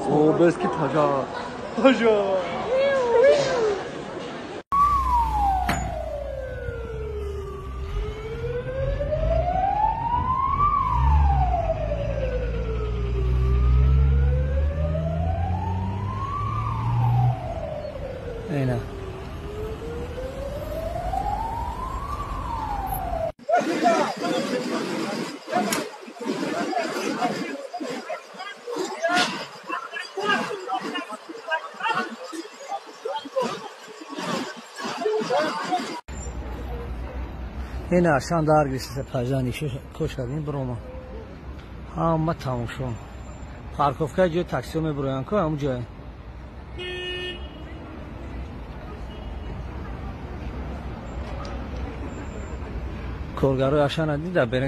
О, без таja. Taja. Aynen. Ина Ашан дар гирифта пажани кош кардем бирома. Ҳама тамошо. Парковка ҷои таксиҳо мебуроянд ко ҳамун ҷое. Коргарои Ашана дида берен.